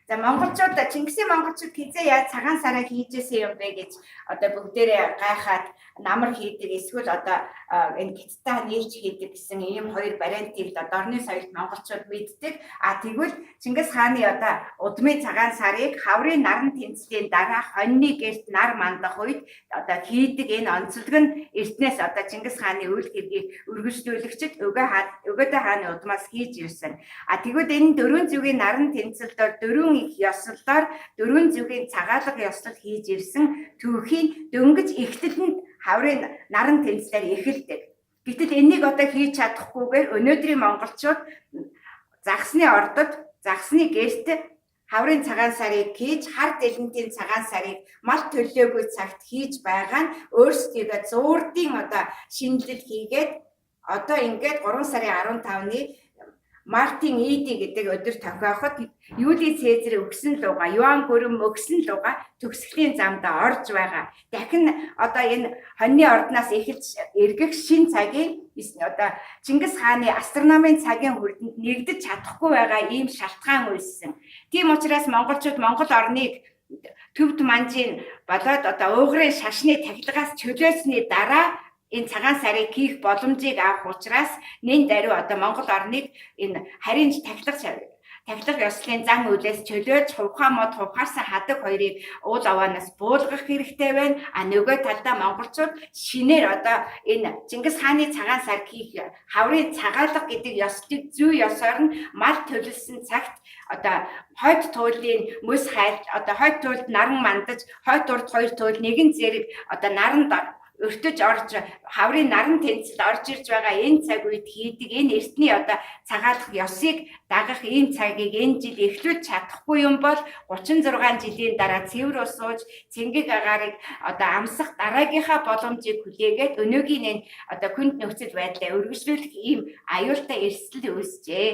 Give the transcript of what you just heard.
За, монголчууд, Чингисийн монголчууд хэзээ яаж цагаан сараа хийжсэн юм бэ гэж одоо бүгдээрээ гайхаад, намар хийдэг эсвэл одоо энэ гиттай нийлж хийдэг гэсэн ийм хоёр вариантыг л одоо орны соёлт монголчууд мэддэг. А тэгвэл Чингис хааны одоо удмын цагаан сарыг хаврын наран тэнцлийн дараа хоньны гэрт нар мандах үед одоо хийдэг энэ онцлог нь эртнээс одоо Чингис хааны үйл хэргийг өргөжлүүлэгчид Өгөөдэй хааны удмаас хийж ирсэн. А тэгвэл энэ дөрвөн зүгийн наран тэнцэлд дөрвөн их ёслолоор дөрвөн зүгийн цагаалга ёслол хийж ирсэн түүхийн дөнгөж эхлэл нь хаврын наран тэнцлээр эхэлдэг. Гэтэл энийг одоо хийж чадахгүйгээр өнөөдрийн монголчууд загсны ордод, загсны гэрт хаврын цагаан сарыг хийж, хар дэлгэнтийн цагаан сарыг мал төлөөгүй цагт хийж байгаа нь өөрсдийгөө зуурдын одоо шинэлэл хийгээд, одоо ингээд 3 сарын 15-ны Мартин Иди гэдэг өдөр тохиоход Юли Цезарь өгсөн луга, Юан Гүрэн өгсөн луга төгсгөлийн замдаа орж байгаа. Дахин одоо энэ хоньны ордноос эхэлж эргэх шин цагийн одоо Чингис хааны астрономийн цагийн хүрдэнд нэгдэж чадахгүй байгаа ийм шалтгаан үүссэн. Тийм учраас монголчууд Монгол орныг төвд манжийн болоод одоо уугрын шашны тахилгаас чөлөөсний дараа энэ цагаан сарыг хийх боломжийг авах учраас нэн даруй одоо Монгол орныг энэ харийн тахилга ёслолын зан үйлээс чөлөөлж, хувхаа мод, хувхаарсан хадаг хоёрыг уул аваанаас буулгах хэрэгтэй байна. А нөгөө талдаа монголчууд шинээр одоо энэ Чингис хааны цагаан сар хийх хаврын цагаалга гэдэг ёслолыг зүй ёсоор нь мал төлөлсөн цагт одоо хойд туйлын мөс хайлт, одоо хойд туйлд наран мандаж, хойд урд хоёр туйл нэгэн зэрэг одоо наранд өртөж орж, хаврын наран тэнцэл орж ирж байгаа энэ цаг үед хийдэг энэ эртний одоо цагаалах ёсыг дагах ийм цагийг энэ жил эхлүүлж чадахгүй юм бол 36 жилийн дараа цэвэр ус сууж, цэнгэг агаарыг одоо амсах дараагийнхаа боломжийг хүлээгээд өнөөгийн энэ одоо хүнд нөхцөл байдлаа өргөжлүүлэх ийм аюултай эрсдэл үүсжээ.